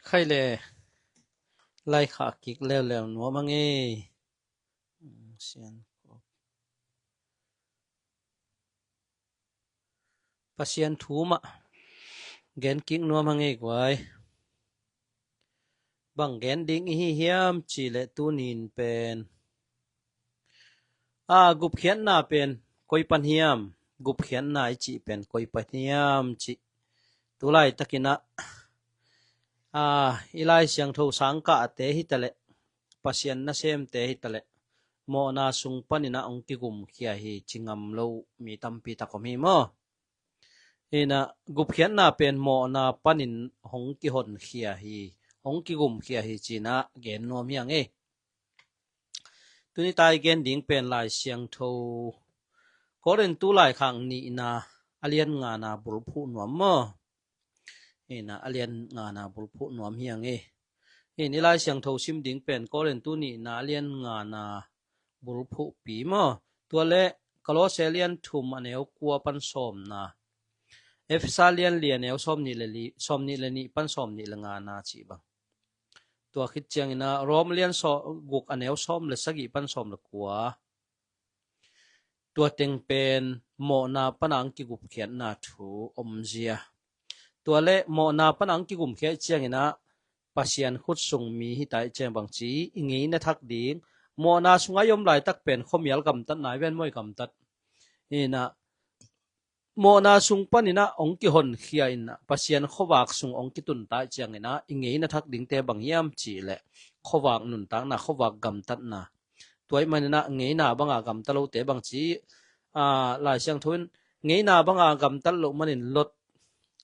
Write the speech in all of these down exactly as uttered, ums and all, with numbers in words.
Khai le, laikhak kik leuleu nuam a ngei. Sian. Pasian thu mah gen kik nuam a ngei guai. Bang gen ding i hi hiam cih leh tuni in pen, a, gupkhiatna pen koi pan hiam, gupkhiatna i cih pen koi pan hiam cih tu laitakin ah, a, i Lai Siangtho sangkahte hi taleh, Pasian nasemte hi taleh, mawhna sung panin ah hong kigumkhia hi ci ngam lo mi tampi tak om hi maw? Hi in ah gupkhiatna pen mawhna panin hong kihonkhia hi, hong kigumkhia hi ci in ah gen nuam hi a ngei. Tuni ta i gen ding pen Lai Siangtho Korintu laikhak nihna a lian ngana bulphuh nuam maw? Hi in ah a lian ngana bulphuh nuam hi a ngei. Hi in i Lai Siangtho sim ding pen Korintu nihna a lian ngana bulphuhpi maw? Tua le Kolose lian thum a neu kua pan sawmna, Efesa lian li a neu sawmnih le li, sawmnih le nih pan sawmnih le ngana cih bang. Tua khit ciangin ah Rom lian saw-, guk a neu sawm le sagih pan sawm le kua. Tua teng pen mawhna pana hong kigupkhiatna thu omzia. Tua le mawhna pana hong kigumkhia ciangin ah Pasian khut sung mi hi ta i ciang bangci i ngeina thak ding, mawhna sungah i om laitak pen khuamial gamtatna i ven maw, i gamtat. Hi in ah mawhna sung panin ah hong kihonkhia in ah Pasian khuavak sung hong kitun ta i ciangin ah i ngeina thak dingte bang hiam cih leh khuavak nuntakna, khuavak gamtatna. Tua ahih manin ah ngeina banga gamta lote bangci, a, Lai Siangtho in ngeina banga gamtat loh manin Lot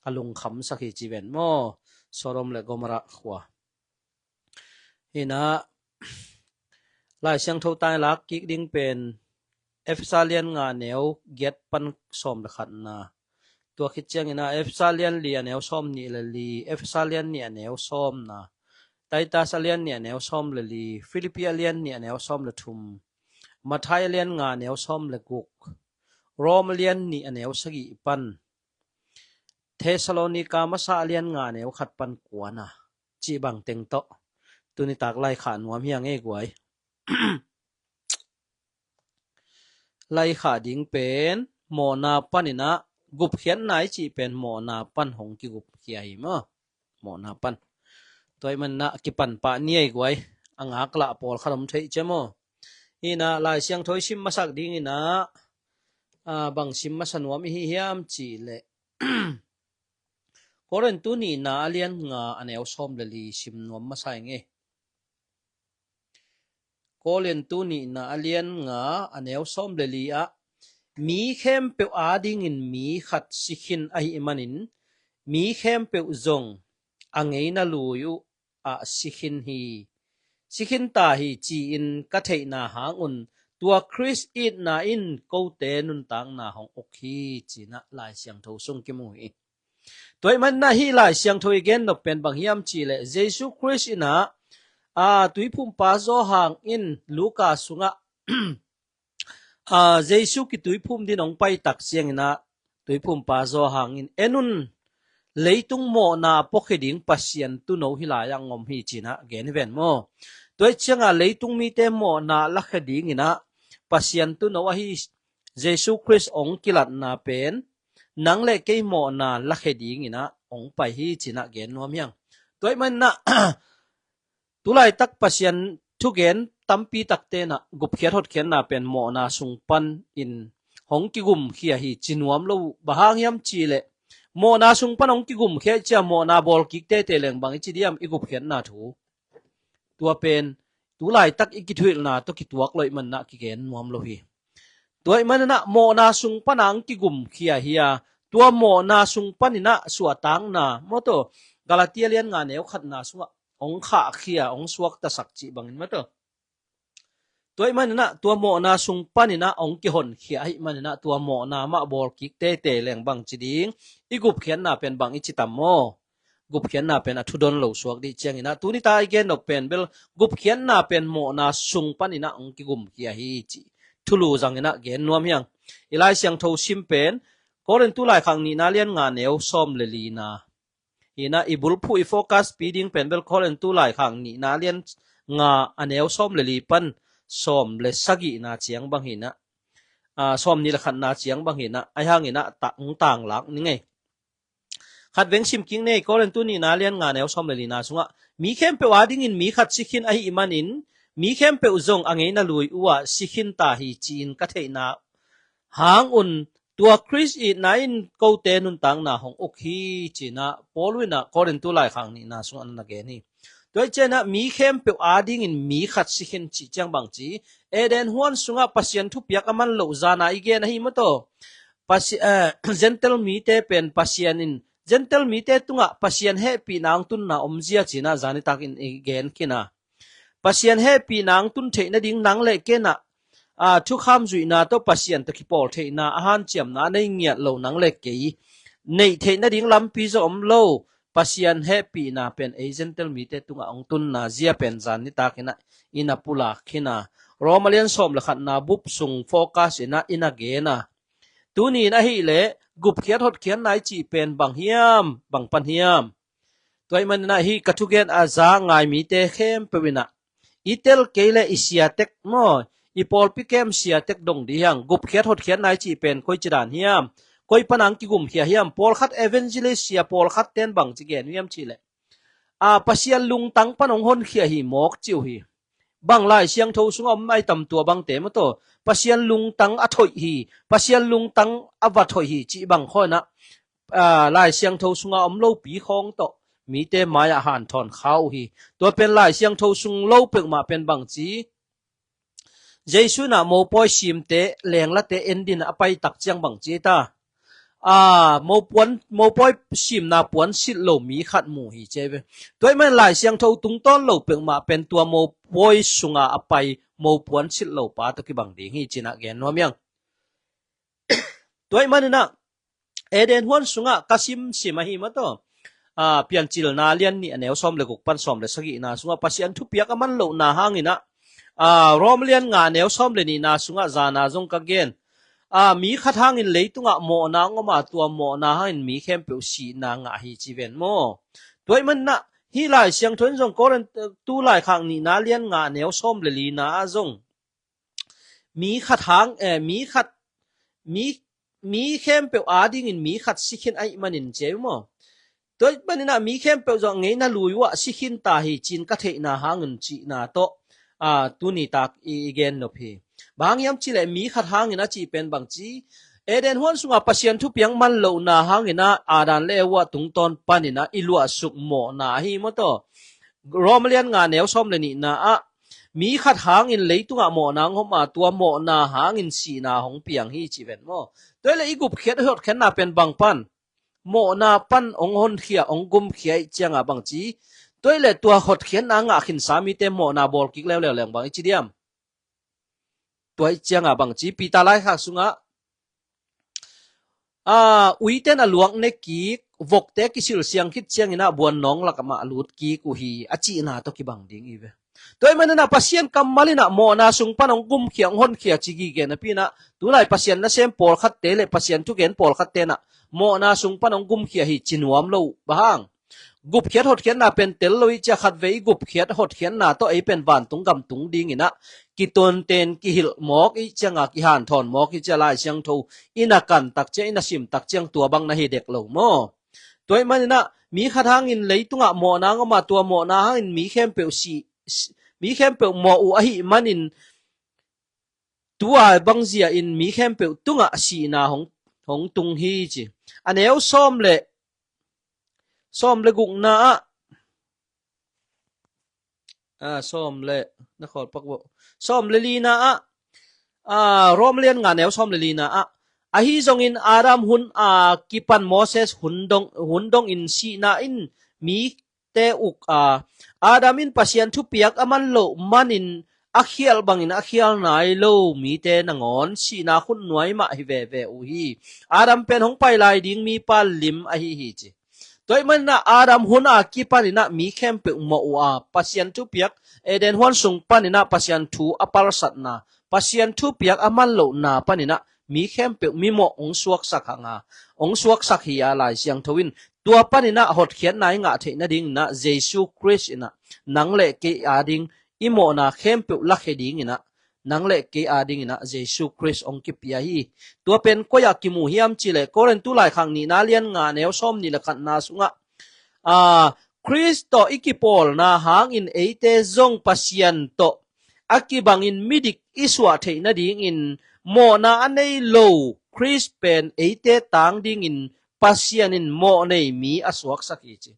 a lungkhamsak hi ci ven maw? Sodom le Gomorrah khua. Hi in ah Lai Siangtho tang i lak kik ding pen Efesa lian nga neu giat pan sawm le khatna. Tua khit ciangin ah Efesa lian li a neu sawmnih le li, Efesa lian nih a neu sawmna, Titus a lian nih a neu sawm le li, Filipi a lian nih a neu sawm le thum, Mathai a lian nga a neu sawm le guk, Rom a lian nih a neu sagih pan, Thessalonika masa a lian nga a neu khat pan kuana cih bang teng tawh tuni tak laikhak nuam hi a ngei guai. Laikhak ding pen mawhna panin ah, gupkhiatna i cih pen mawhna pan hong kigupkhia hi maw? Mawhna pan. Tua ahih manin ah kipan pah ni ei guai. A ngaklah pawlkhat om thei cia maw? Hi in ah Lai Siangtho i sim masak dingin ah, a, bang sim masa nuam i hi hiam cih leh Korintu nihna a lian nga a neu sawm le li sim nuam masa i ngei. Korintu nihna a lian nga a neu sawm le li ah, mi khempeuh adingin mi khat si khin ahih manin, mi khempeuh zong a ngeina lui uh ah si khin hi, si khin ta hi ci-in ka theihna hang un, tua Khrist itna in kote nuntakna hong uk hi ci in ah Lai Siangtho sung kimu hi. Tua ahih manin ah hih Lai Siangtho i gen nop pen bang hiam cih leh Jesu Khrist in ah, a, tuiphumpa Johan in Luka sungah, a, Jesu kituiphum din hong pai tak ciangin ah tuiphumpa Johan in, "En un, leitung mawhna puakhia ding Pasian tuuno hih lai-ah hong om hi," ci in ah gen hi ven maw? Tua ahih ciangah leitung mite mawhna lakhia dingin ah Pasian tuuno ahi Jesu Khrist hong kilatna pen nang le kei mawhna lakhia dingin ah hong pai hi ci in ah gen nuam hi hang. Tua ahih manin ah, tu laitak Pasian thugen tampi takte in ah gupkhiat hotkhiatna pen mawhna sung panin hong kigumkhia hi ci nuam lo uh. Bang hang hiam cih leh mawhna sung pan hong kigumkhia i ci a, mawhna bawl kik teitei leng bang i ci diam, i gupkhiatna thu. Tua pen tu laitak i kithuhilhna tawh kituak lo ahih manin ah kigen nuam lo hi. Tua ahih manin ah mawhna sung pan hong kigumkhia hi a, tua mawhna sung panin ah suahtakna, maw taw, Galatia lian nga neu khatna sungah hong khahkhia, hong suaktasak cih bangin, maw taw. Tua ahih manin ah tua mawhna sung panin ah hong kihonkhia ahih manin ah tua mawhna mah bawl kik teitei leng bang ci ding, i gupkhiatna pen bang i ci tam maw? Gupkhiatna pen a thudon lo suak dih ciangin ah, tuni ta i gen nop pen bel gupkhiatna pen mawhna sung panin ah hong kigumkhia hi ci thulu zangin ah gen nuam hi hang. I Lai Siangtho sim pen Korintu laikhak nihna lian nga neu sawm le lina. Hi na, i bulphuh i focus pi ding pen bel Korintu laikhak nihna lian nga a neu sawm le li pan sawm le sagihna ciang bang hi na, a, sawm nih le khatna ciang bang hi na, ahi hangin a tak hong tanglak ni ngei. Khat veng sim kik ni ei, Korintu nihna lian nga neu sawm le lina sungah, mi khempeuh adingin mi khat si khin ahih manin, mi khempeuh zong a ngeina lui uh ah si khin ta hi ci-in ka theihna hang un, tua Khrist itna in kote nuntakna hong uk hi, ci-in ah Paul in ah Korintu laikhak nihna sungah na gen hi. Tua hi ciangin ah mi khempeuh adingin mi khat si khin cih ciang bang ci, Eden huan sungah Pasian thupiak a man loh zana i gen ahi maw taw. Pasi-, eh, Gentile mite pen Pasian in, Gentile mite tungah Pasian hehpihna hong tunna omzia ci-in ah zan nitakin i gen khin a. Pasian hehpihna hong tun theih nading nang le kei in ah, a, thukham zuihna tawh Pasian tawh kipawl theihna, a hanciamna a nei ngiat lo nang le kei neih theih nading lampi zong om lo. Pasian hehpihna pen ei Gentile mite tungah hong tunna zia pen zan nitakin ah i na pulak khin a. Roma lian sawm le khatna bup sung focus in ah i na gen a. Tuni in ahih leh gupkhiat hotkhiatna i cih pen bang hiam, bang pan hiam? Tua ahih manin ah hih ka thugen a za ngai mite khempeuh in ah i tel kei leh i siatek maw, i pawlpi kem siatek dong dih hiang. Gupkhiat hotkhiatna i cih pen koici dan hiam? Koi pan hong kigumkhia hiam? Pawlkhat evangelist sia pawlkhat ten bang ci gen uh hiam cih leh, a, Pasian lungtang pan hong honkhia hi mawk ci uh hi. Bang Lai Siangtho sungah om a i tam tua bangte maw taw. Pasian lungtang a thoih hi. Pasian lungtang a va thoih hi cih bang khawng in ah, a, Lai Siangtho sungah om lopi khawng tawh mite mai-ah hanthawn kha uh hi. Tua pen Lai Siangtho sung lo peuhmah pen bang ci, Jesu in ah mopawi simte, lenglate en dingin a pai tak ciang bang ci ta. A, mopuan, mopawi simna puan silh lo mi khat mu hi ci ve. Tua ahih manin Lai Siangtho tungtawn lo peuhmah pen tua mopawi sunga a pai mopuan silh lo pa tawh kibang ding hi ci-in ah gen nuam hiang. Tua ahih manin ah Eden huan sungah ka simsim ahi maw taw. A, Piancilna lian nih a neu sawm le guk pan sawm le sagihna sungah Pasian thupiak a man lohna hangin ah, a, Rom lian nga a neu sawm le nihna sungah zana zong ka gen. A, mi khat hangin leitungah mawhna hong om a, tua mawhna hangin mi khempeuh sihna ngah hi ci ven maw. Tua ahih manin ah hih Lai Siangtho in zong Korintu laikhak nihna lian nga a neu sawm le lina ah zong mi khat hang, eh, mi khat, mi, mi khempeuh adingin mi khat si khin ahih manin ci uh maw. Tua ahih manin ah mi khempeuh zong a ngeina lui uh ah si khin ta hi ci-in ka theihna hangin cihna tawh, a, tuni tak i, i gen nop hi. Bang hang hiam cih leh mi khat hangin a cih pen bang ci, Eden huan sungah Pasian thupiak man lohna hangin ah Adam le Eva tungtawn panin ah i luahsuk mawhna ahi maw taw. Rom lian nga a neu sawm le nihna ah mi khat hangin leitungah mawhna hong om a, tua mawhna hangin sihna hong piang hi ci ven maw. Tua ahih leh i gupkhiat hotkhiatna pen bang pan? Mawhna pan hong honkhia, hong gumkhia ahih ciangah bang ci. Tua ahih leh tua hotkhiatna ngah khinsa mite mawhna bawl kik leuleu leng bang i ci diam? Tua ahih ciangah bang ci, Peter laikhak sungah, a, uiten a luak ne kik, vokte kisil siang khit ciangin ah buannawng lakah mah lut kik uh hi, a cihna tawh kibang ding hi ve. Tua ahih manin ah Pasian kammal in ah mawhna sung pan hong gumkhia, hong honkhia ci gige napi in ah, tulai Pasian nasem pawlkhatte le Pasian thugen pawlkhatte in ah mawhna sung pan hong gumkhia hi ci nuam lo uh. Bang hang? Gupkhiat hotkhiatna pen tel lo i ci a, khatvei i gupkhiat hotkhiatna tawh ei pen vantung gam tung dingin ah kitonten kihilh mawk i ciangah kihanthawn mawk i ci a, Lai Siangtho i na kan tak ciang, i na sim tak ciang tua bang na hi dek lo maw. Tua ahih manin ah mi khat hangin leitungah mawhna hong om a, tua mawhna hangin mi khempeuh si, si, mi khempeuh mawh uh ahih manin tua bangzia in mi khempeuh tungah sihna hong, hong tung hi ci. A neu sawm le, sawm le gukna ah, a, sawm le, na khawl pak bo. Sawm le lina ah, a, Rom lian nga a neu sawm le lina ah, ahi zongin Adam hun a kipan Moses hun dong, hun dongin sihna in mi te uk a, Adam in Pasian thupiak a man loh manin a khial bangin a khial nai lo mite nangawn sihna khut nuai mah hi veve uh hi. Adam pen hong pai lai ding mipa lim ahi hi ci. Tua ahih manin ah Adam hun a kipanin ah mi khempeuh mawh uh a, Pasian thupiak, Eden huan sung panin ah Pasian thu a palsatna, Pasian thupiak a man lohna panin ah mi khempeuh mimawh hong suaksak hanga, hong suaksak hi a, Lai Siangtho in tua paninah hotkhiatna i ngah theih nadinginah Jesu Khrist inah nang le kei ading i mawhna khempeuh lakhia dinginah nang le kei adinginah Jesu Khrist hong kipia hi. Tua pen koi-ah kimu hiam cihleh Korintu laikhak nihna lian nga neu sawm nih le khatna sungah, a, Khrist tawh i kipawlna hangin eite zong Pasian tawh a kibangin midik i suah theih nadingin mawhna a nei lo Khrist pen eite tang dingin Pasian in mawhnei mi a suaksak hi ci.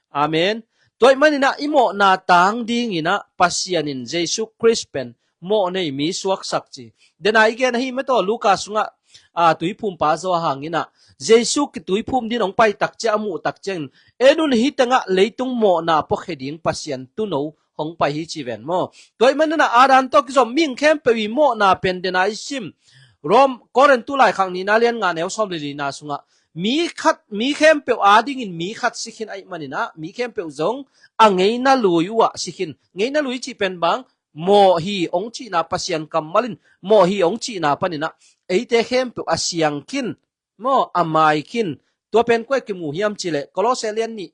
Amen. Tua ih maninah i mawhna tang dinginah Pasian in Jesu Khrist pen mawhnei mi suaksak ci. Dena i gen ahi mataw Luka sungah, a, tuiphumpa zaw a hanginah Jesu kituiphum din hong pai takciang a muh takciangin, en un, hih tengah leitung mawhna puakhia ding Pasian tuuno hong pai hi ci ven maw. Tua ih maninah Adam tawh kizom mihing khempeuh i mawhna pen dena i sim Rom Korintu laikhak nihna lian nga neu sawm le lina sungah mi khat, mi khempeuh adingin mi khat si khin ahih maninah mi khempeuh zong a ngeina lui uhah si khin. Ngeina lui cih pen bang, mawh hi hong cihna, Pasian kammal in mawh hi hong cihna paninah eite khempeuh a siang khin maw, a mai khin. Tua pen koi-ah kimu hiam cihleh Kolose lian nih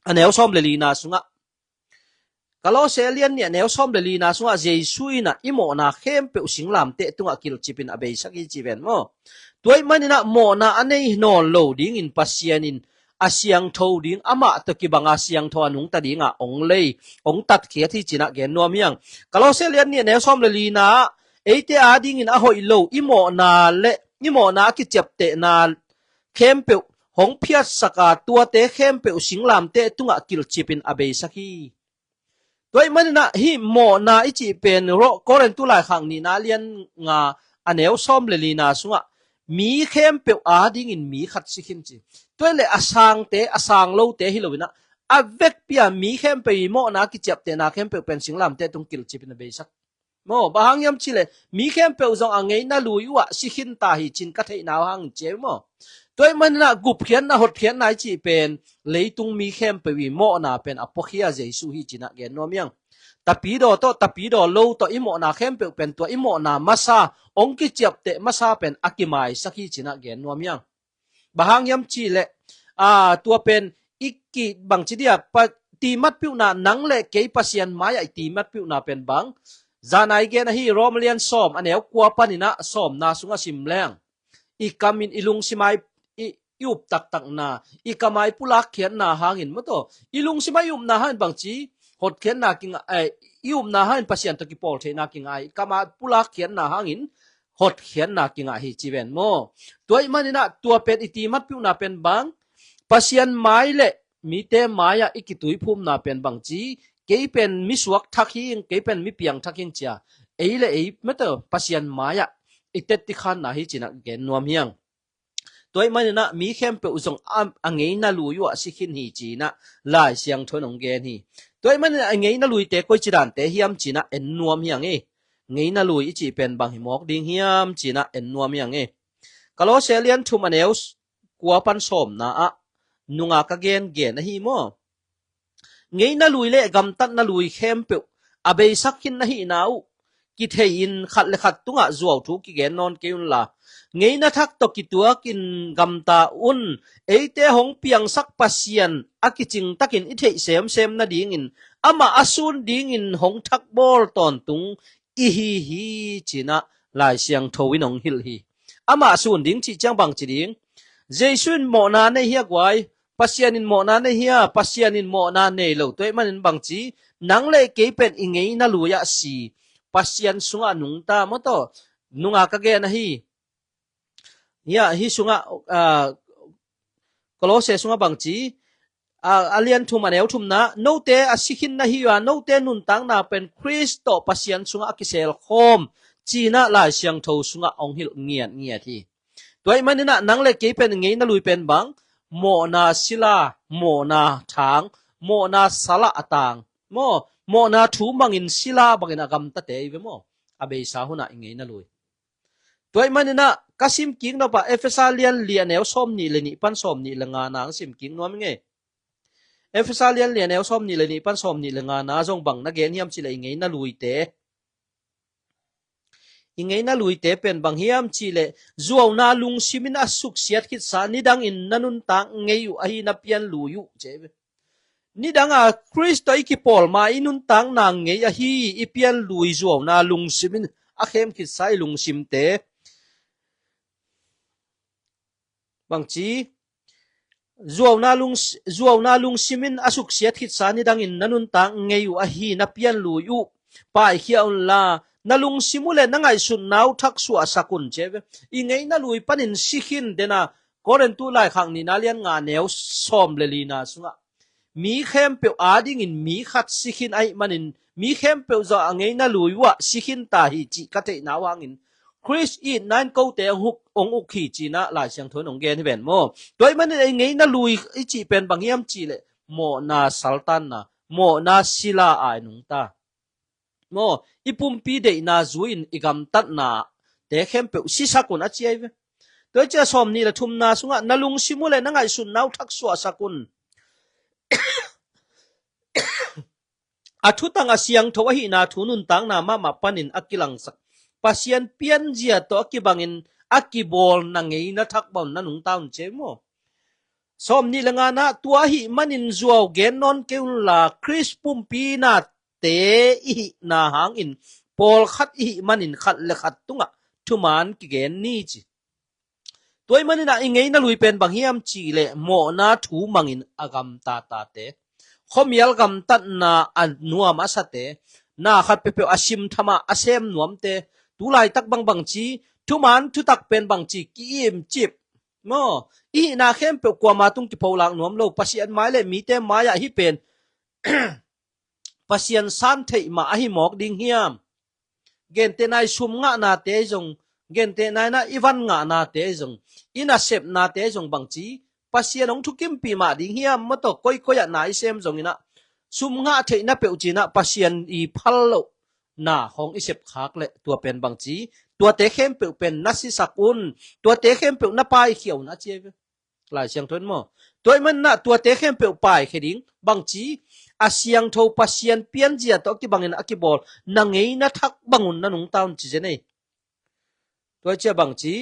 a neu sawm le lina sungah, Kolose lian nih a neu sawm le lina sungah Jesu inah i mawhna khempeuh singlamteh tungah kilhcipin a beisak hi ci ven maw. Tua ih maninah mawhna a nei nawn lo dingin Pasian in a siangtho ding, amah tawh kibanga siangtho a nungta dinga hong lei, hong tatkhiat hi cinah gen nuam hiang. Kolose lian nih a neu sawm le lina ah eite adingin a hoih lo i mawhna le i mawhna a kiciaptehna khempeuh hong phiatsaka tuate khempeuh singlamteh tungah kilhcipin a beisak hi. Tua ih maninah hih mawhna i cih pen Ro-, Korintu laikhak nihna lian nga a neu sawm le lina sungah mi khempeuh adingin mi khat si khin ci. Tua ih leh a sangte, a sang lote hi loinah a vekpi-a mi khempeuh i mawhna kiciaptehna khempeuh pen singlamteh tung kilhcipin a beisak. Maw, bang hang hiam cihleh mi khempeuh zong a ngeina lui uhah si khin ta hi cin ka theihna uh hangin ci ei maw. Tua ih maninah gupkhiatna, hotkhiatna i cih pen leitung mi khempeuh i mawhna pen a puakhia Jesu hi cinah gen nuam hiang. Tapidaw tawh, tapidaw lo tawh i mawhna khempeuh pen tua i mawhna masa, hong kiciapteh masa pen a kimaisak hi cinah gen nuam hiang. Bang hang hiam cihleh, a, tua pen i ki bangci dia, pa, timatpiuhna, nang le kei Pasian mai-ah i timatpiuhna pen bang, zana i gen ahi Rom lian sawm a neu kua paninah sawmna sungah sim leng, i kamin i lungsim ai i, i up taktakna, i kam ai pulakkhiatna hangin mataw, i lungsim ai i upna hangin bangci hotkhiatna kingah, eh, i upna hangin Pasian tawh kipawl theihna kingah, i kam ai pulakkhiatna hangin hotkhiatna kingah hi ci ven maw. Tua ih maninah tua pen i timatpiuhna pen bang, Pasian mai le mite mai-ah i kituiphumna pen bangci, kei pen mi suak thak hing, kei pen mi piang thak hing cia, ei le ei mataw Pasian mai-ah i tetti khanna hi cinah gen nuam hiang. Tua ih maninah mi khempeuh zong a, a ngeina lui uhah si khin hi cinah Lai Siangtho in hong gen hi. Tua ih maninah a ngeina luite koici dante hiam cinah en nuam hiang hi. Ngeina lui i cih pen bang hi mawk ding hiam cinah en nuam hiang hi. Kolose lian thum a neu kua pan sawmna ah nungak a gengen ahi maw. Ngeina lui le gamtatna lui khempeuh a beisak khin na hihna uh kithei-in khat le khat tungah zuau thu kigen nawn kei unla, ngeina thak tawh kituakin gamta un. Eite hong piangsak Pasian a kicing takin i theih semsem nadingin amah a sun dingin hong thakbawl tawntung i hi hi cinah Lai Siangtho in hong hilh hi. Amah sun ding cih ciang bangci ding? Jesu in mawhna nei hi a guai, Pasian in mawhna nei hi a, Pasian in mawhna nei lo, tua ih manin bangci, nang le kei pen i ngeina lui-ah si, Pasian sungah nungta mataw, nungak a gen ahi. Hia, hih sungah, ah, Kolose sungah bangci, a, a lian thum a neu thumna, note a si khin na hi uh a, note nuntakna pen Khrist tawh Pasian sungah a kiselkhawm cinah Lai Siangtho sungah hong hilh ngiatngiat hi. Tua ih maninah nang le kei pen i ngeina lui pen bang, mawhna sila, mawhna thang, mawhna salah a tang maw, mawhna thu mangin sila bangin a gamtate i ve maw. A beisa hunah i ngeina lui. Tua ih maninah ka sim kik nopah Efesa lian li a neu sawm nih le nih pan sawm nih le nga nang sim kik nuam i ngei. Efesa lian li a neu sawm nih le nih pan sawm nih le nga na zong bang na gen hiam cihleh i ngeina luite, I ngeina luite pen bang hiam cih leh, zuauna lungsimin a suksiat khitsa nidangin na nuntak ngei uh ahi na pian lui uh ci hi ve. Nidanga Khrist tawh i kipawl ma i nuntakna ngei ahi i pian lui zuauna lungsimin a khem khitsa i lungsimte. Bangci, zuauna lung, zuauna lungsimin a suksiat khitsa nidangin na nuntak ngei uh ahi na pian lui uh paikhia unla, na lungsim uh le na ngaihsutna uh thak suahsak un ci hi ve. I ngeina lui panin si khin dena, Korintu laikhak nihna lian nga neu sawm le lina sungah mi khempeuh adingin mi khat si khin ahih manin, mi khempeuh zawh a ngeina lui uh ah si khin ta hi cih ka theihna uh hangin, Khrist itna in kote hong uk, hong uk hi ci-in ah Lai Siangtho in hong gen hi ven maw. Tua ahih manin ei ngeina lui i cih pen bang hiam cih leh, mawhna saltanna, mawhna sila a i nungta. Maw, i pumpi deihna zui-in i gamtatnate khempeuh sisak un a ci hi ve. Tua hi ciang sawm nih le thumna sungah na lungsim uh le na ngaihsutna uh thak suahsak un. A thutang a siangtho ahihna thu nuntakna mahmah panin a kilangsak Pasian pianzia tawh a kibangin a kibawl na ngeina thak bang un na nungta un ci hi maw. Sawm nih le ngana, tua ahih manin zuau gen nawn kei unla, Khrist pumpi nate i hihna hangin pawlkhat i hih manin khat le khat tungah thuman kigen ni ci. Tua ahih manin ah i ngeina lui pen bang hiam cih leh, mawhna thu mangin a gamtatate, khuamial gamtatna a nuam a sate, na khat peuhpeuh a simtham a sem nuamte, tu laitak bang bangci, thuman thutak pen bangci ki-imcip. Maw, i hihna khempeuh kuama tung kipholak nuam lo, Pasian mai le mite mai-ah hih pen Pasian san theih mah ahi mawk ding hiam? Gentehna i sum ngahnate zong, gentehna in ah i van ngahnate zong, i nasepnate zong bangci, Pasian hong thukimpih mah ding hiam? Maw, tua koikoi ah na i sem zongin ah, sum ngah theihna peuh ci-in ah Pasian i phal loh na hong i sepkhak leh tua pen bangci, tuate khempeuh pen na sisak un, tuate khempeuh na paikhia un a ci hi ve. Lai Siangtho in maw. Tua ahih manin ah tuate khempeuh paikhia ding, bangci, a siangtho Pasian pianzia tawh a kibangin a kibawl na ngeina thak bang un na nungta un ci zen ei. Tua hi ciang bangci,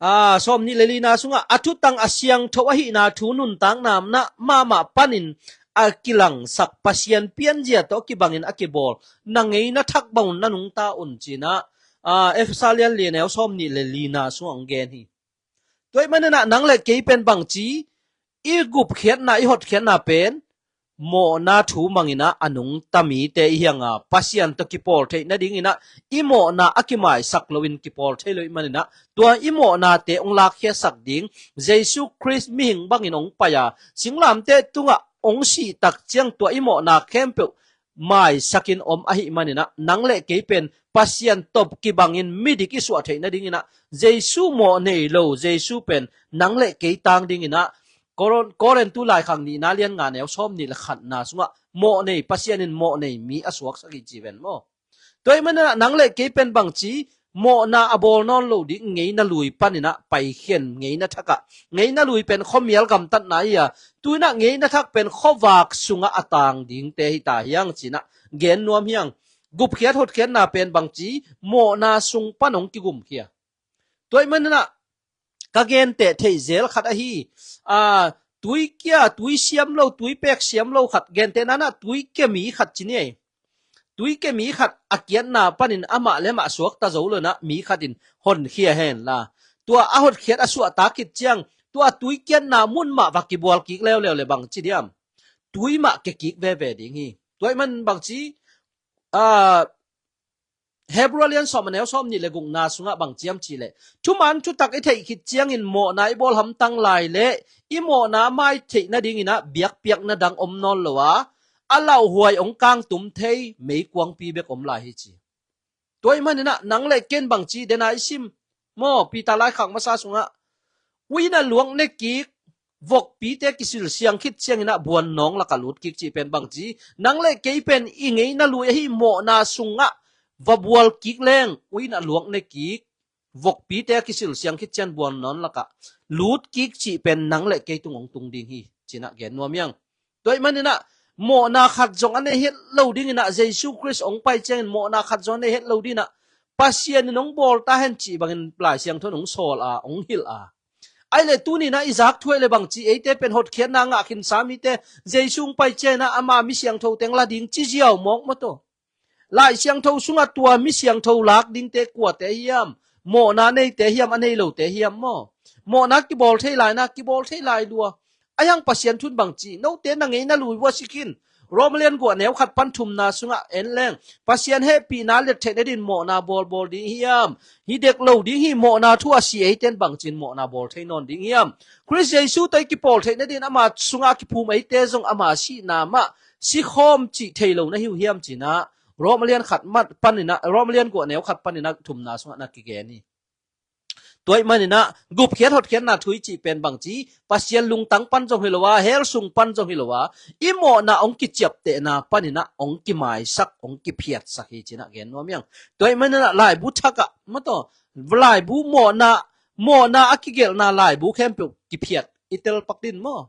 a, sawm nih le lina sungah a thutang a siangtho ahihna thu nuntakna mahmah panin a kilangsak Pasian pianzia tawh a kibangin a kibawl na ngeina thak bang un na nungta un ci-in ah, a, Efesa lian li neu sawm nih le lina sungah hong gen hi. Tua ahih manin ah nang le kei pen bangci, i gupkhiatna, i hotkhiatna pen mawhna thu mangin ah a nungta mite i hi hang a, Pasian tawh kipawl theih nadingin ah i mawhna a kimaisak loin kipawl thei lo ahih manin ah, tua i mawhnate hong lakkhiatsak ding, Jesu Khrist mihing bangin hong pai a, singlamteh tungah hong sih tak ciang tua i mawhna khempeuh maisakin om ahih manin ah, nang le kei pen Pasian tawh kibangin midik i suah theih nadingin ah, Jesu mawh nei lo, Jesu pen nang le kei tang dingin ah, Korin-, Korintu laikhak nihna lian nga neu sawm nih le khatna sungah mawh nei, Pasian in mawh nei mi a suaksak hi ci ven maw. Tua ahih manin ah nang le kei pen bangci, mawhna a bawl nawn lo ding ngeina lui panin ah paikhian, ngeina thak ah. Ngeina lui pen khuamial gamtatna hi a, tu-in ah ngeina thak pen khuavak sungah a tang dingte hi ta hi hang ci-in ah gen nuam hi hang. Gupkhiat hotkhiatna pen bangci, mawhna sung pan hong kigumkhia. Tua ahih manin ah ka genteh theih zel khat ahi, a, tuikia, tui siam lo, tuipek siam lo khat, gentehna in ah tuikia mi khat ci ni ei. Tuikia mi khat a kiatna panin amah le amah suakta zo lo-in ah mi khat in honkhia hen la, tua a hotkhiat a suahtak khit ciang, tua tuikiatna mun mah va kibual kik leuleu le bangci diam? Tui mah kia kik veve ding hi. Tua ahih manin bangci, a, Hebru lian sawm a neu sawm nih le gukna sungah bang ci hiam cih leh, thuman thutak i theih khit ciangin mawhna i bawl hamtang lai leh i mawhna a mai theih nadingin ah biakpiakna dang om nawn lo a, a lauhuai hong kangtum thei meikuangpi bek om lai hi ci. Tua ahih manin ah nang le kei in bangci, dena i sim maw, Peter laikhak masa sungah, ui in a luak ne kik, vokpite kisilsiang khit ciangin ah buannawng lakah lut kik cih pen bangci, nang le kei pen i ngeina lui ahi mawhna sungah va bual kik leng, ui in a luak ne kik, vokpite kisilsiang khit ciang buannawng lakah lut kik cih pen nang le kei tung hong tung ding hi ci-in ah gen nuam hi hang. Tua ahih manin ah mawhna khat zong a nei het lo dingin ah, Jesu Khrist hong pai ciangin mawhna khat zong a nei het lo dingin ah, Pasian in hong bawl ta hen cih bangin Lai Siangtho in hong sawl a, hong hilh a. Ahi le tuni-in ah i zak thu ahih le bang ci, eite pen hotkhiatna ngah khinsa mite, Jesu hong pai ciangin ah ama mi siangtho teng la ding ci ziau mawk maw taw. Lai Siangtho sungah tua mi siangtho lak dingte kuate hiam? Mawhna neite hiam, a nei lote hiam maw? Mawhna kibawl thei lai na, kibawl thei lai lua. Ahi hang Pasian thu in bang ci, note na ngei na lui uh a si khin. Rom lian guk a neu khat pan thumna sungah en leng, Pasian hehpihna let theih nadin mawhna bawlbawl ding hiam? Hi dek lo ding hi, mawhna thu a si eite in bang ci-in mawhna bawl thei nawn ding hiam? Khrist Jesu tawh i kipawl theih nadin ama sungah a kiphum eite zong ama sihna mah sikhawm cih thei lo na hi uh hiam ci-in ah Rom lian khat mah panin ah, Rom lian guk a neu khat panin ah thumna sungah na kigen hi. Tua ahih manin ah gupkhiat hotkhiatna thu i cih pen bang ci, Pasian lungtang pan zong hi lo a, hell sung pan zong hi lo a, i mawhna hong kiciaptehna panin ah hong kimaisak, hong kiphiatsak hi ci-in ah gen nuam hi hang. Tua ahih manin ah laibu thak ah maw taw, laibu mawhna, mawhna a kigelhna laibu khempeuh kiphiat i telpak ding maw?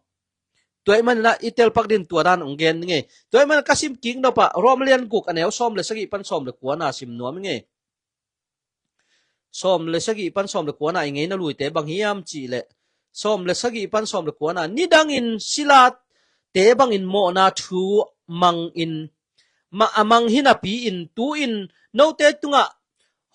Tua ahih manin ah i telpak ding tua dan hong gen ning ei. Tua ahih manin ah ka sim kik nop ah Rom lian guk a neu sawm le sagih pan sawm le kuana sim nuam ning ei. Sawm le sagih pan sawm le kuana i ngei na luite bang hiam cih leh, sawm le sagih pan sawm le kuana, nidangin silate bangin mawhna thu mangin, ma-, a mang hi napi-in, tu-in note tungah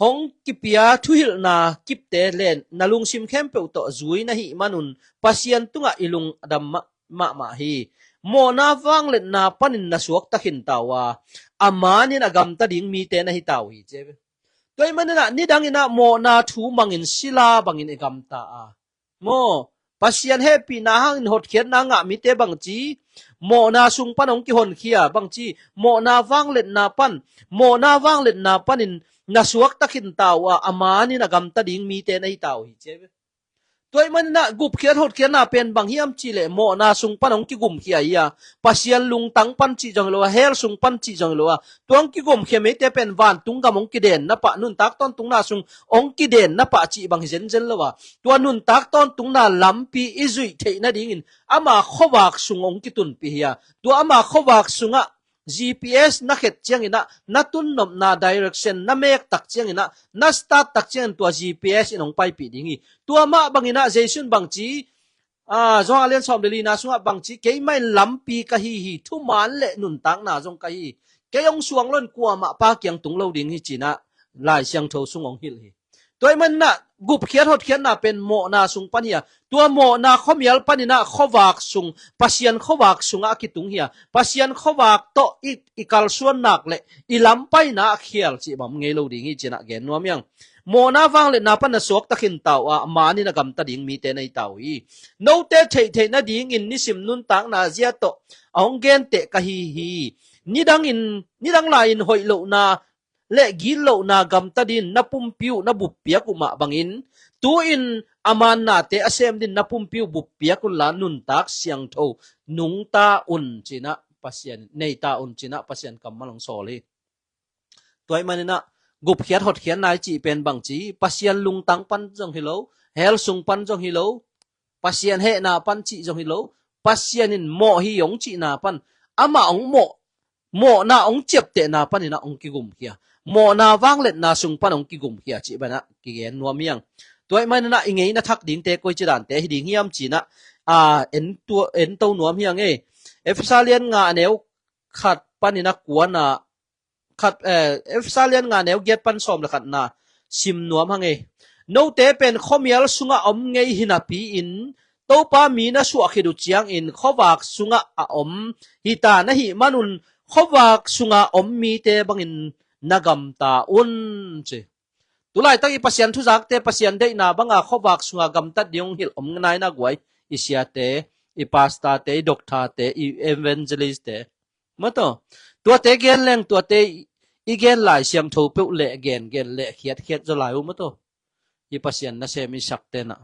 hong kipia thuhilhna kipte le na lungsim khempeuh tawh zui na hih manun Pasian tungah i lungdam mah, mahmah hi. Mawhna vangliatna panin na suakta khin ta uh a, a manin a gamta ding mite na hi ta uh hi ci. Tua ahih manin ah nidangin ah mawhna thu mangin sila bangin i gamta a, maw, Pasian hehpihna hangin hotkhiatna ngah mite bang ci, mawhna sung pan hong kihonkhia bang ci, mawhna vangliatna pan, mawhna vangliatna panin na suakta khin ta uh a, a manin a gamta ding mite na hi ta uh hi ci. Tua ahih manin ah gupkhiat hotkhiatna pen bang hiam cih leh mawhna sung pan hong kigumkhia hi a, Pasian lungtang pan cih zong hi lo a, hell sung pan cih zong hi lo a, tua hong kigumkhia mite pen vantung gam hong kidenna pah, nuntak tawntungna sung hong kidenna pah cih bang hi zenzen lo a, tua nuntak tawntungna lampi i zuih theih nadingin ama khuavak sung hong kitunpih hi a, tua ama khuavak sungah G P S na khet ciangin ah, na tunnopna direction na mek tak ciangin ah, na start tak ciangin tua G P S in hong paipih ding hi. Tua mah bangin ah Jesu in bang ci, ah, Johan a lian sawm le lina sungah bang ci, keimah in lampi ka hi hi, thuman le nuntakna zong ka hi hi. Kei hong suang lo in kuamah Pa kiang tung lo ding hi ci-in ah Lai Siangtho sung hong hilh hi. Tua ahih manin ah gupkhiat hotkhiatna pen mawhna sung pan hi a, tua mawhna khuamial panin ah khuavak sung, Pasian khuavak sungah a kitung hi a, Pasian khuavak tawh i, i kalsuan nak le i lampaina a khial cih bang ngei lo ding hi ci-in ah gen nuam hi hang. Mawhna vangliatna pan na suakta khin ta uh a, a manin a gamta ding mite na hi ta uh hi. Note theihtheih nadingin nisim nuntakna zia tawh a hong genteh ka hi hi. Nidangin, nidang lai-in hoih lohna le gitlohna gamta dingin na pumpi uh na buppiak uh mah bangin, tu-in a man nate a sem dingin na pumpi uh buppiak unla nuntak siangtho nungta un ci-in ah Pasian, neita un ci-in ah Pasian kammal hong sawl hi. Tua ahih manin ah gupkhiat hotkhiatna i cih pen bang ci, Pasian lungtang pan zong hi lo, hell sung pan zong hi lo, Pasian hehna pan cih zong hi lo, Pasian in mawh hi hong cihna pan, amah hong mawh, mawhna hong ciaptehna panin ah hong kigumkhia, mawhna vangliatna sung pan hong kigumkhia cih bangin ah kigen nuam hi hang. Tua ahih manin ah i ngeina thak dingte koici dante hi ding hiam ci-in ah, ah, en tua, en to nuam hi hang ei. Efesa lian nga a neu khat panin ah kuana, khat, eh, Efesa lian nga neu giat pan sawm le khatna sim nuam hang ei. Note pen khuamial sungah om ngei hi napi-in, Topa mi na suah khit uh ciangin khuavak sungah a om hi ta na hih manun, khuavak sunga om mite bangin na gamta un ci. Tulaitak i Pasian thuzakte, Pasian deihna banga khuavak sunga gamtat ding hong hilh om nai na guai, i siate, i pastorte, i doctorte, i evangelistte. Maw taw, tuate gen leng, tuate i gen Lai Siangtho peuh leh gen, gen leh khiatkhiat zaw lai uh maw taw. I Pasian nasem i sakte na.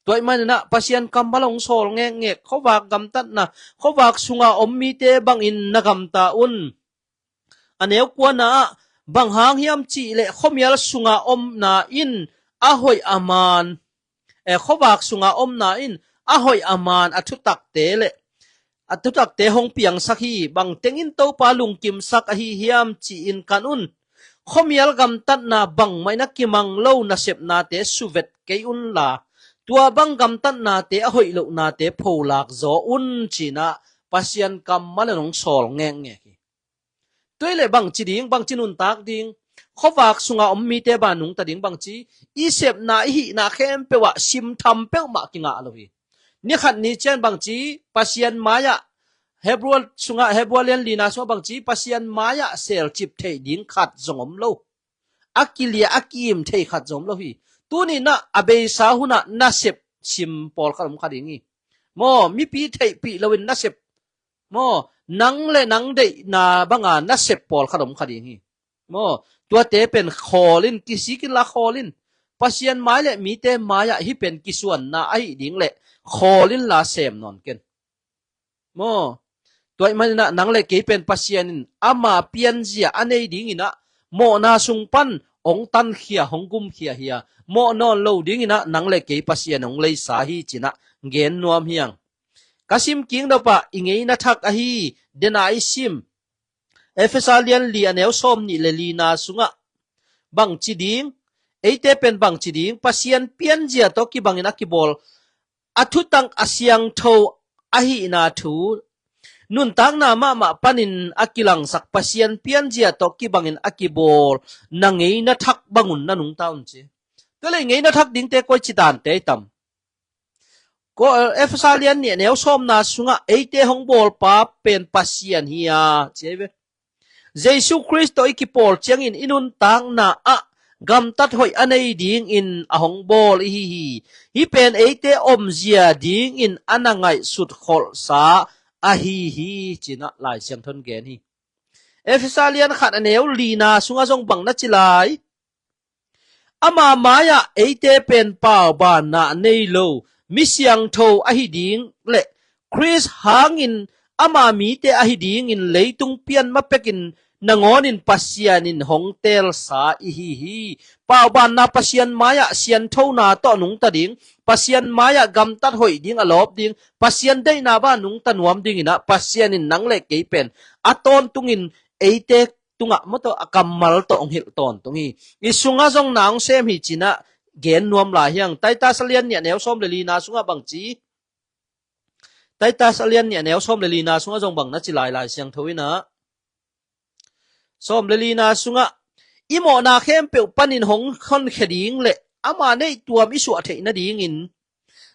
Tua ahih manin ah Pasian kammal hong sawl ngekngek, khuavak gamtatna, khuavak sunga om mite bangin na gamta un. A neu kuana ah, bang hang hiam cih leh khuamial sunga omna in a hoih a man, eh, khuavak sunga omna in a hoih a man a thutakte le a thutakte hong piangsak hi. Bang tengin Topa lungkimsak ahi hiam ci-in kan un. khuamial gamtatna bangmah in a kimang lo nasepnate suvet kei unla, tua bang gamtatnate a hoih lohnate pholak zaw un, cinah Pasian kammal in hong sawl ngekngek hi. Tua hileh bangci ding, bangci nuntak ding, khuavak sunga om mite bang nungta ding, bangci i sepna i hihna khempeuh ah simtham peuhmah kingah lo hi. Ni khat ni ciang bangci Pasian mai-ah, Hebru sungah, Hebru lian lina sungah bangci Pasian mai-ah selcip theih ding khat zong om lo. A kilia a ki-im thei khat zong om lo hi. Tuninah a beisa hunah nasep sim pawlkhat om kha ding hi. Maw, mipi theihpih loin nasep, maw, nang le nang deihna banga nasep pawlkhat om kha ding hi. Maw, tuate pen khawl in, kisik inla khawl in. Pasian mai le mite mai-ah hih pen kisuanna ahi ding le khawl inla sem nawn ken. Maw, tua ahih maninah nang le kei pen Pasian in ama pianzia a nei dinginah mawhna sung pan hong tankhia, hong gumkhia hi a, mawh nawn lo dinginah nang le kei Pasian hong leisa hi cinah gen nuam hi hang. Ka sim kik nopah i ngeina thak ahi dena i sim Efesa lian li a neu sawm nih le lina sungah bangci ding, eite pen bangci ding, Pasian pianzia tawh kibangin a kibawl a thutak a siangtho ahihna thu, nuntakna mahmah panin a kilangsak Pasian pianzia tawh kibangin a kibawl na ngeina thak bangun na nungta un ci. Tua le ngeina thak dingte koi ci dante i tam? Ko, Efesa lian nih a neu sawmna sungah eite hong bawlpa pen Pasian hi a, ci ei ve. Jesu Khrist tawh i kipawl ciangin i nuntakna ah gamtat hoih a nei dingin a hong bawl i hi hi. Hih pen eite omzia dingin a na ngaihsut kholhsa ahi hi, cinah Lai Siangtho in gen hi. Efesa lian khat a neu lina sungah zong bang na ci lai? Ama mai-ah eite pen paubanna a nei lo mi siangtho ahi ding le Khrist hangin ama mite ahi dingin leitung pian ma pekin nangawnin Pasian in hong teelsa i hi hi. Paubanna Pasian mai-ah sianthona tawh nungta ding, Pasian mai-ah gamtat hoih ding, a lawp ding, Pasian deihna bang nungta nuam dinginah Pasian in nang le kei pen a tawntungin eite tungah mawtaw a kammal tawh hong hilh tawntung hi. I sungah zong na hong sem hi cinah gen nuam lai hi hang. Titus a lian nih a neu sawm le lina sungah bangci? Titus a lian nih a neu sawm le lina sungah zong bang na ci lai? Lai Siangtho inah sawm le lina sungah i mawhna khempeuh panin hong honkhia ding le ama neih tuam i suah theih nadingin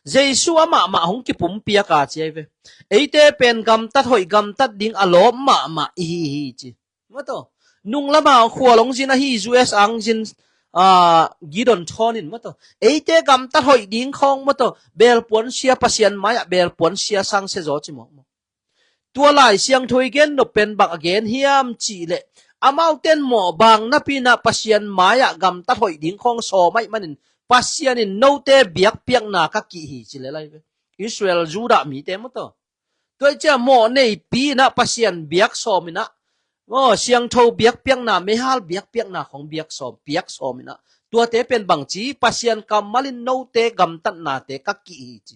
Jesu amah mah hong kipumpiak a, ci ei ve. Eite pen gamtat hoih gamtat ding a lawp mahmah i hi hi, ci. Mawtaw, nung lama khualong zin ahi U S ang zin, ah, Gideon Thon in mawtaw, eite gamtat hoih ding khawng mawtaw, belpuan sia Pasian mai-ah belpuan sia sang sia zaw ci mawh. Tua Lai Siangtho i gen nop pen bang a gen hiam cihleh, amaute in mawh bang napi inah Pasian mai-ah gamtat hoih ding khawng sawm ahih manin Pasian in note biakpiakna ka kih hi, ci le lai ve. Israel, Judah mite mawtaw. Tua i cia mawh neipi inah Pasian biak sawm inah, aw, siangtho biakpiakna, meihal biakpiakna khawng biak sawm, piak sawm inah, tuate pen bangci? Pasian kammal in note gamtatnate ka kih hi, ci.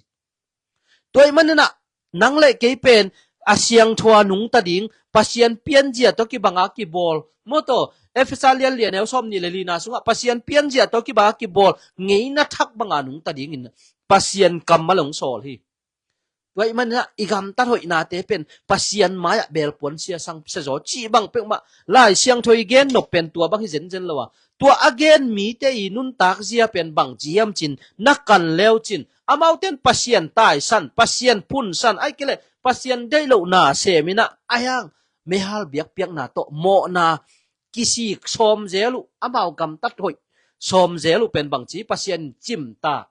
Tua ahih maninah nang le kei pen a siangtho a nungta ding, Pasian pianzia tawh kibanga kibawl, mawtaw, Efesa lian li a neu sawm nih le lina sungah Pasian pianzia tawh kibanga kibawl ngeina thak banga nungta dingin Pasian kammal hong sawl hi. Tua ahih maninah i gamtat hoihnate pen Pasian mai-ah belpuan sia sang sia zaw cih bang peuhmah Lai Siangtho i gen nop pen tua bang hi zenzen lo a, tua a gen mite i nuntak zia pen bangci hiam cin, na kan leu cin, amaute in Pasian taisan, Pasian phunsan, ahih kei leh Pasian deih lohna sem inah, a hiang meihal biakpiakna tawh mawhna kisik sawm zel uh, amau gamtat hoih sawm zel uh pen bangci? Pasian in cimtak.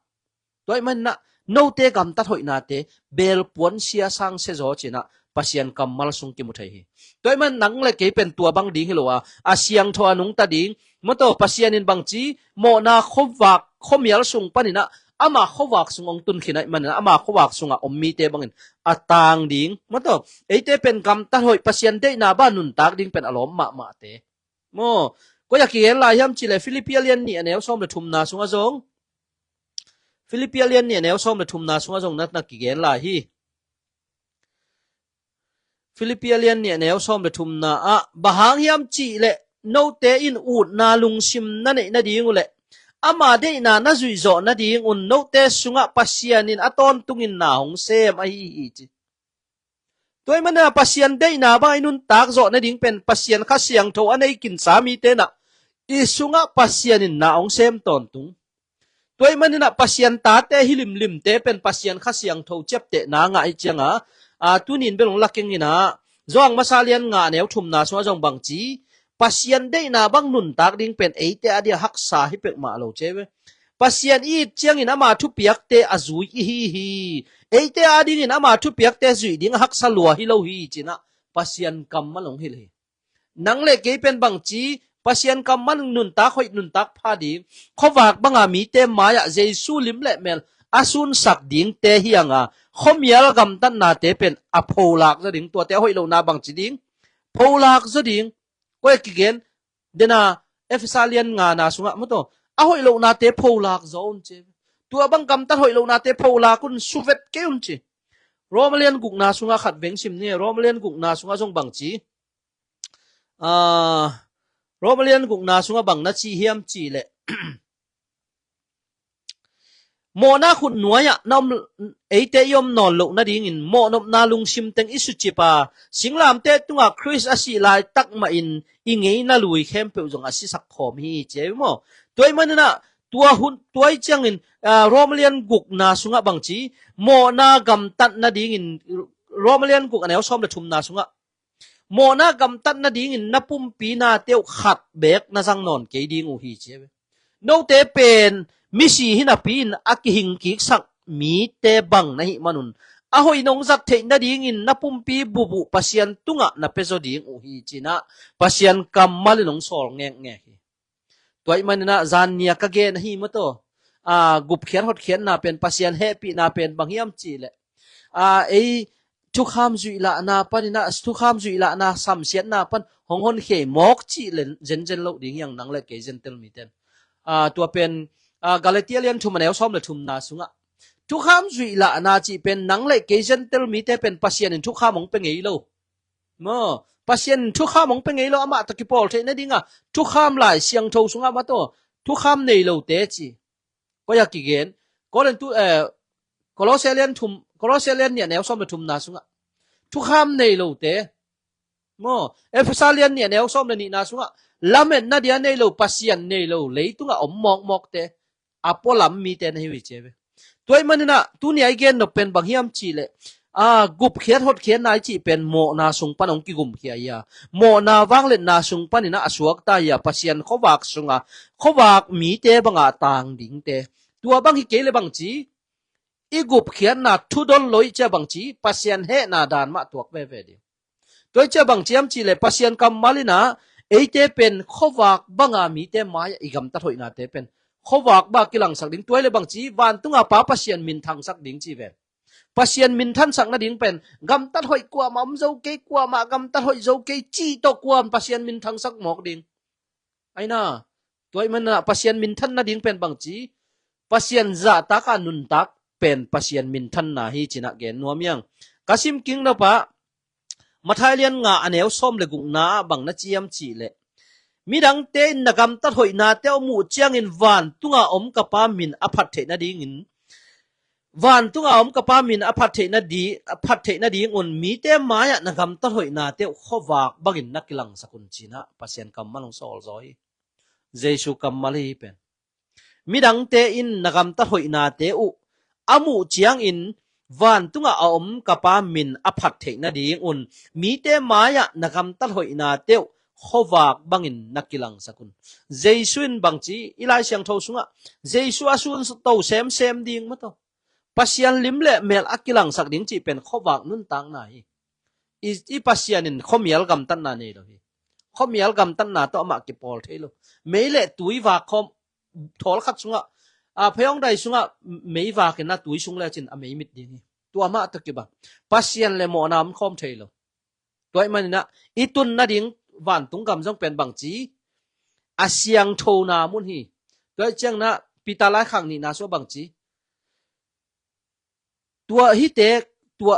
Tua ahih maninah note gamtat hoihnate belpuan sia sang sia zaw cinah Pasian kammal sung kimu thei hi. Tua ahih man nang le kei pen tua bang ding hi lo a, a siangtho a nungta ding, mawtaw, Pasian in bangci? Mawhna khuavak, khuamial sung paninah ama khuavak sung hong tunkhin ahih maninah ama khuavak sungah om mite bangin a tang ding, mawtaw, eite pen gamtat hoih, Pasian deihna bang nuntak ding pen a lawm mahmahte. Maw, koi a kigen lai hiam cihleh Filippi a lian nih a neu sawm le thumna sungah zong, Filippi a lian nih a neu sawm le thumna sungah zong na, na kigen lai hi. Filippi a lian nih a neu sawm le thumna ah bang hang hiam cihleh note in utna lungsim na neih nading uh leh ama deihna na zuih zawh nadingun note sungah Pasian in a tawntungin na hong sem ahi hi ci. Tua ahih manin ah Pasian deihna bang i nuntak zawh nading pen Pasian Kha Siangtho a nei kinsa mite in ah i sungah Pasian in na hong sem tawntung. Tua ahih manin ah Pasian tate hi limlimte pen Pasian Kha Siangtho ciaptehna ngah ahih ciangin ah, a, tuni in bel hong la keng in ah, Johan masa lian nga a neu thumna sungah zong bang ci, Pasian deihna bang nuntak ding pen eite a dia haksa hi pek mah lo ci ve. Pasian i it ciangin ama thupiakte a zui i hi hi. Eite a dingin ama thupiakte zuih ding a haksa lua hi lo hi ci-in ah Pasian kammal hong hilh hi. Nang le kei pen bang ci, Pasian kammal nuntak hoih nuntak pha ding, khuavak banga mite mai-ah Jesu lim le mel a sunsak dingte hi hang a, khuamial gamtatnate pen a pholak zaw ding, tuate a hoih lohna bang ci ding, pholak zaw ding. Koi a kigen, dena Efesa lian ngana sungah maw taw, a hoih lohnate pholak zaw un ci. Tua bang gamtat hoih lohnate pholak un, suvet kei un ci. Roma lian gukna sungah khat veng sim ni, Roma lian gukna sungah zong bang ci. Ah, Roma lian gukna sungah bang na ci hiam cih leh, mawhna khut nuai-ah na om, eite i om nawn loh nadingin mawhnopna lungsim teng i sucip a, singlamteh tungah Khrist a sih laitak mahin i ngeina lui khempeuh zong a sisak khawm hi ci ei maw? Tua ahih manin ah tua hun, tua ahih ciangin, ah, Roma lian gukna sungah bang ci, mawhna gamtat nadingin, Roma lian guk a neu sawm le thumna sungah, mawhna gamtat nadingin na pumpi nate uh khat beek na zang nawn kei ding uh hi ci. Note pen misi hi napi-in a kihing kiksak mite bang na hih manun, a hoih nong zat theih nadingin na pumpi bup uh Pasian tungah na pia zaw ding uh hi ci-in ah Pasian kammal in hong sawl ngekngek hi. Tua ahih manin ah zan nia ka gen ahi maw taw, a, gupkhiat hotkhiatna pen, Pasian hehpihna pen bang hiam cih leh, a, ei thukham zuihlahna panin ah, thukham zuihlahna samsiatna pan hong honkhia mawk cih le zenzen loh ding hi hang, nang le kei Gentile mite in. A, tua pen, a, Galatia lian thum a neu sawm le thumna sungah, thukham zuihlahna cih pen nang le kei Gentile mite pen Pasian in thukham hong pia ngei lo. Maw, Pasian in thukham hong pia ngei lo, amah tawh kipawl theih nadingah thukham Lai Siangtho sungah maw taw, thukham nei lote ci. Koi a kigen, Korintu, eh, Kolose lian thum, Kolose lian nih a neu sawm le thumna sungah, thukham nei lote. Maw, Efesa lian nih a neu sawm le nihna sungah, lametna dia nei lo, Pasian nei lo, leitungah om mawkmawkte, a pualam mite na hi uh hi ci ve. Tua ahih manin ah tuni a i gen nop pen bang hiam cih leh, a, gupkhiat hotkhiatna i cih pen mawhna sung pan hong kigumkhia hi a, mawhna vangliatna sung panin ah a suakta hi a, Pasian khuavak sungah khuavak mite bangah a tang dingte. Tua bang hi kei le bang ci, i gupkhiatna thudon lo i cih a bang ci, Pasian hehna dan mah tuak veve ding. Tua i cih a bang ci hiam cih leh Pasian kammal in ah eite pen khuavak banga mite mai-ah i gamtat hoihnate pen khuavak banga kilangsak ding. Tua hi le bang ci, vantunga Pa Pasian minthangsak ding ci ve. Pasian minthansak nading pen gamtat hoih kuamah om zo kei, kuamah gamtat hoih zo kei cih tawh kuam Pasian minthangsak mawk ding. Aina, tua ahih manin ah Pasian minthan nading pen bang ci, Pasian zahtaka nuntak pen Pasian minthanna hi ci-in ah gen nuam hi hang. Ka sim kik nop ah, Matthai lian nga a neu sawm le gukna ah bang na ci hiam cih leh, midangte in na gamtat hoihnate a muh ciangin vantunga om ka Pa min a phat theih nadingin, vantunga om ka Pa min a phat theih nadi-, a phat theih nadingun mite mai-ah na gamtat hoihnate uh khuavak bangin na kilangsak un ci-in ah Pasian kammal hong sawl zaw hi. Jesu kammal hi pen. Midangte in na gamtat hoihnate uh a muh ciangin vantunga a om ka Pa min a phat theih nadingun mite mai-ah na gamtat hoihnate uh khuavak bangin na kilangsak un. Jesu in bang ci, i Lai Siangtho sungah Jesu a sunto semsem ding maw taw, Pasian lim le mel a kilangsak ding cih pen khuavak nuntakna hi. I, i Pasian in khuamial gamtatna nei lo hi. Khuamial gamtatna tawh amah kipawl thei lo. Mei le tui vak khawm, thawl khat sungah, a, pheiawng dai sungah mei vak in a tui sung lecin a mei mit ding hi. Tua mah tawh kibang, Pasian le mawhna om khawm thei lo. Tua ahih manin ah i tun nading vantung gam zong pen bang ci, a siangthona mun hi. Tua ahih ciangin ah Peter laikhak nihna sungah bang ci, tua hite, tua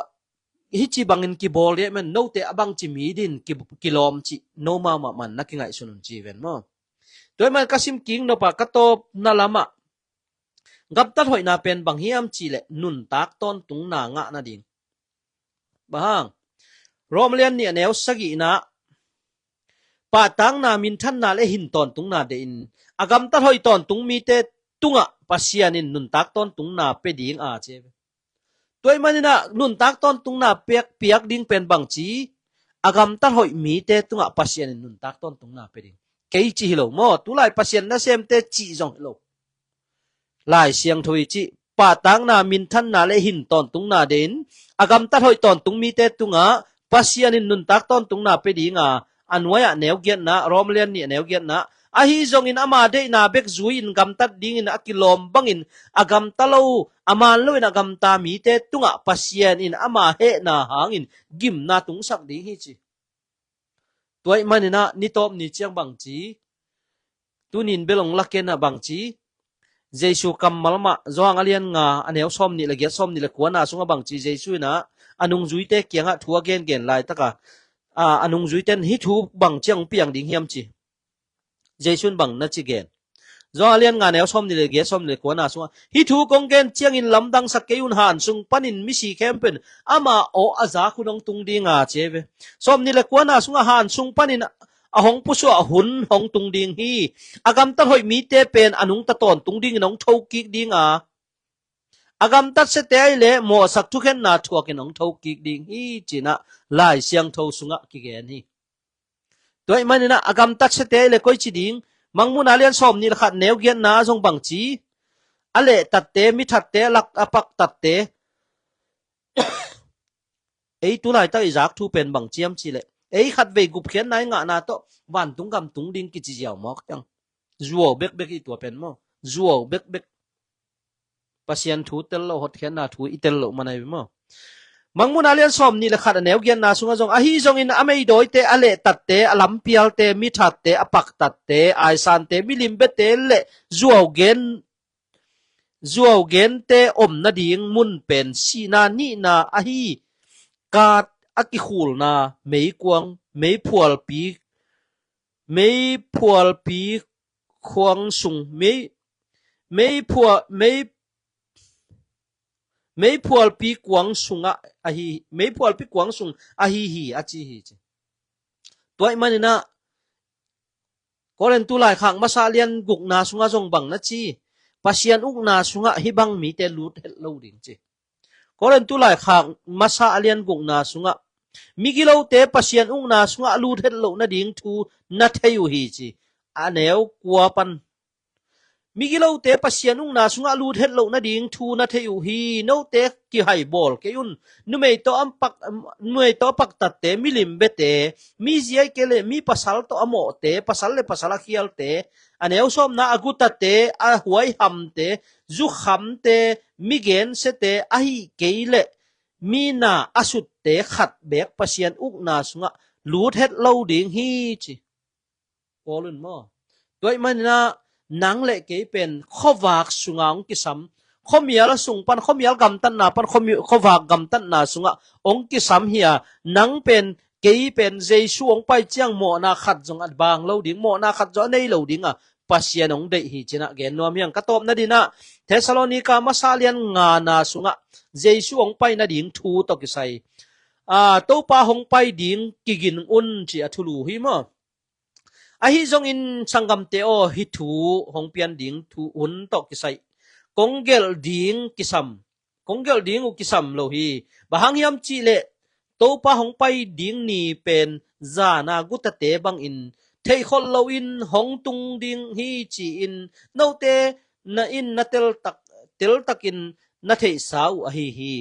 hici bangin kibawl dih ahih man note a bangci mi din ki, kilawm cih no mahmah man na kingaihsun un ci ven maw. Tua ahih man ka sim kik nop a ka tawpna lamah gamtat hoihna pen bang hiam cih leh nuntak tawntungna ngah nading. Bang hang? Rom lian nih a neu sagihna ah pahtakna, minthanna le hin tawntungna deih in a gamtat hoih tawntung mite tungah Pasian in nuntak tawntungna pia ding a ci. Tua ahih manin ah nuntak tawntungna piak, piak ding pen bangci, a gamtat hoih mite tungah Pasian in nuntak tawntungna pia ding. Kei cih hi lo maw, tulai Pasian nasemte cih zong hi lo. Lai Siangtho i cih pahtakna, minthanna le hin tawntungna deih in a gamtat hoih tawntung mite tungah Pasian in nuntak tawntungna pia ding a, a nuai-ah neu giatna, Rom lian nih a neu giatna, ahi zongin ama deihna bek zui-in gamtat dingin a kilawm bangin a gamta lo, a man loin a gamta mite tungah Pasian in ama hehna hangin gimna tungsak ding hi ci. Tua ahih manin ah ni tawp ni ciang bangci, tunin bel hong lakin ah bangci, Jesu kammal mah, Johan a lian nga a neu sawm nih le giat, sawm nih le kuana sungah bangci, Jesu in ah a nungzuite kiangah thu a gengen laitak a, a, a nungzuite in hih thu bang ciang hong piang ding hiam ci. Jesu in bang na ci gen? Johan a lian nga neu sawm nih le giat, sawm nih le kuana sungah, hih thu kong gen ciangin lamdangsak kei un, han sung panin misi khempeuh in ama aw a zak hun hong tung ding a ci ve. Sawm nih le kuana sungah, han sung panin a hong pusuah hun hong tung ding hi. A gamtat hoih mite pen a nungta tawntung dingin hong tho kik ding a, a gamtat siate ahih leh mawhsak thukhenna thuakin hong tho kik ding hi ci-in ah Lai Siangtho sungah kigen hi. Tua ahih manin ah a gamtat siate ahih leh koici ding? Mangmuhna lian sawm nih le khat neu giatna ah zong bangci, a lehtatte, mithatte, a lak a paktatte. Ei tu laitak i zak thu pen bang hiam cih leh, ei khatvei gupkhiatna i ngahna tawh vantung gam tung ding kici ziau mawk ciang. Zuau bekbek hi tua pen maw. Zuau bekbek. Pasian thu tel lo, hotkhiatna thu i tel lo man ahi ve maw. Mangmuhna lian sawm nih le khat a neu giatna sungah zong, ahi zongin a meidawite, a lehtatte, a lampialte, mithatte, a paktatte, aisante, milimbete le zuau gen, zuau gente om nading mun pen sihna nihna ahi kat a kikhulna meikuang, meiphualpi, meiphualpi kuang sung, mei, meiphua, mei, meiphualpi kuang sungah ahi, meiphualpi kuang sung ahi hi a ci hi ci. Tua ahih manin ah Korintu laikhak masa a lian gukna sungah zong bang na ci? Pasian ukna sungah hih bang mite lut het lo ding ci. Korintu laikhak masa a lian gukna sungah migilote Pasian ukna sungah lut het loh nading thu na thei uh hi ci. A neu kua pan. Migilote Pasian ukna sungah lut het loh nading thu na thei uh hi. Note kihaibawl kei un. Numei tawh a pak, numei tawh a paktatte, milimbete, mi ziai kei le mi pasal tawh a mawhte, pasal le pasal a khialte, a neu sawmna a gutate, a huaihamte, zukhamte, migensiate, ahih kei le mi na a sutte khat beek Pasian ukna sungah lut het lo ding hi ci. Paul in maw. Tua ahih manin ah nang le kei pen khuavak sungah hong kisam. Khuamial sung pan, khuamial gamtatna pan, khuami-, khuavak gamtatna sungah hong kisam hi a, nang pen, kei pen Jesu hong pai ciang mawhna khat zong a bang lo ding, mawhna khat zong a nei lo ding a, Pasian hong deih hi ci-in ah gen nuam hi hang. Ka tawpna dingin ah Thessalonika masa lian ngana sungah Jesu hong pai nading thu tawh kisai, a, Topa hong pai ding kigin un ci a thulu hi maw. Ahi zongin sanggamte aw, hih thu hong pian ding thu hun tawh kisai kong gelh ding kisam, kong gelh ding uh kisam lo hi. Bang hang hiam cih leh Topa hong pai ding ni pen zana gutate bangin theihkholh loin hong tung ding hi ci-in note na in na teltak, teltakin na theihsa uh ahi hi.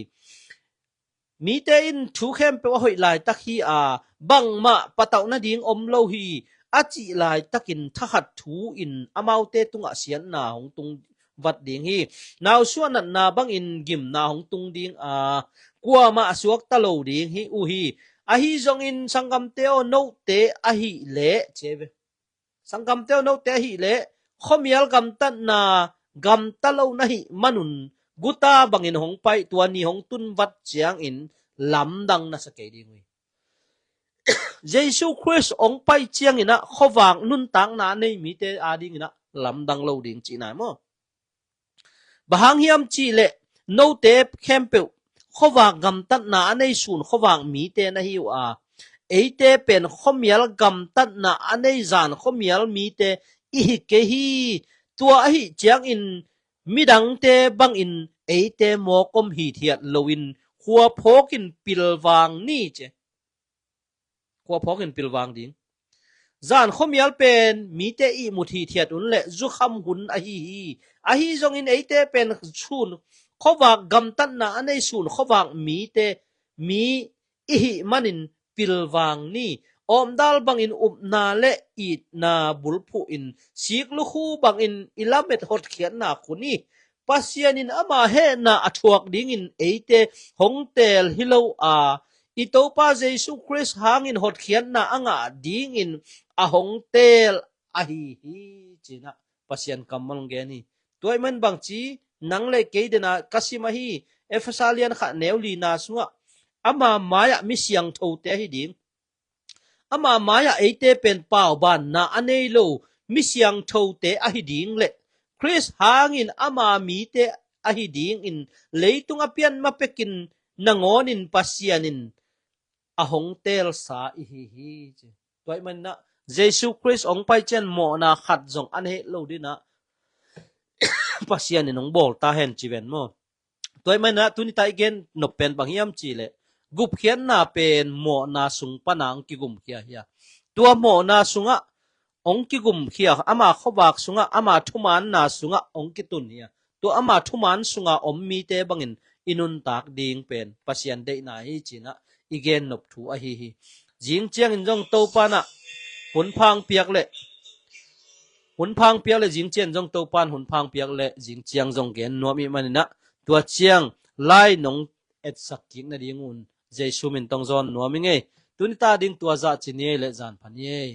Mite in thu khempeuh a hoih laitak hi a, bangmah patauh nading om lo hi, a cih laitakin thakhat thu in amaute tungah siatna hong tung vat ding hi. Nausuah natna bangin gimna hong tung ding a, kuamah a suakta lo ding hi uh hi. Ahi zongin sanggamte aw, note ahih leh, ci ve. Sanggamte aw, note ahih leh khuamial gamtatna gamta lo na hih manun guta bangin hong pai, tua ni hong tun vat ciangin lamdang na sa kei ding uh hi. Jesu Khrist hong pai ciangin ah khuavak nuntakna a nei mite adingin ah lamdang lo ding cihna hi maw? Bang hang hiam cih leh note khempeuh khuavak gamtatna a nei sun khuavak mite na hi uh a, eite pen khuamial gamtatna a nei zan khuamial mite i hi kei hi. Tua ahi ciangin midangte bangin eite mawk om hithiat loin khua phawkin pilvang ni ci. Khua phawkin pilvang ding. Zan khuamial pen mite ihmut hithiat un leh zukham hun ahi hi. Ahi zongin eite pen sun khuavak gamtatna a nei sun khuavak mite mi i hih manin pilvang ni. Awmdal bangin upna le itna bulphuh in, siklukhu bangin i lamet hotkhiatna khun hi. Pasian in ama hehna a thuak dingin eite hong teel hi lo a, i Topa Jesu Khrist hangin hotkhiatna a ngah dingin a hong teel ahi hi, ci-in ah Pasian kammal hong gen hi. Tua ahih manin bangci, nang le kei deihna ka sim ahi, Efesa lian khat neu lina sungah ama mai-ah mi siangthote ahi ding, ama mai-ah eite pen paubanna a nei lo mi siangthote ahi ding le Khrist hangin ama mite ahi dingin leitung a pian ma pekin nangawnin Pasian in a hong teelsa i hi hi, ci. Tua ahih manin ah Jesu Khrist hong pai ciang mawhna khat zong a nei het lo dingin ah Pasian in hong bawl ta hen ci ven maw? Tua ahih manin ah tuni-a i gen nop pen bang hiam cih leh gupkhiatna pen mawhna sung pan a hong kigumkhia hi a, tua mawhna sungah hong kigumkhia, ama khuavak sungah, ama thumaanna sungah hong kitun hi a, tua ama thumaan sunga om mite bangin i nuntak ding pen Pasian deihna hi, ci-in ah i gen nop thu ahi hi. Zing ciangin zong Topa in ah hun pha hong piak le, hun pha hong piak le zing ciangin zong Topa in hun pha hong piak le zing ciang zong gen nuam i hih manin ah tua ciang lai nong etsak kik nading un Jesu min tawh hong zawn nuam ing ei. Tuni-a ding tua zah ci ni ei le, zan pha ni ei.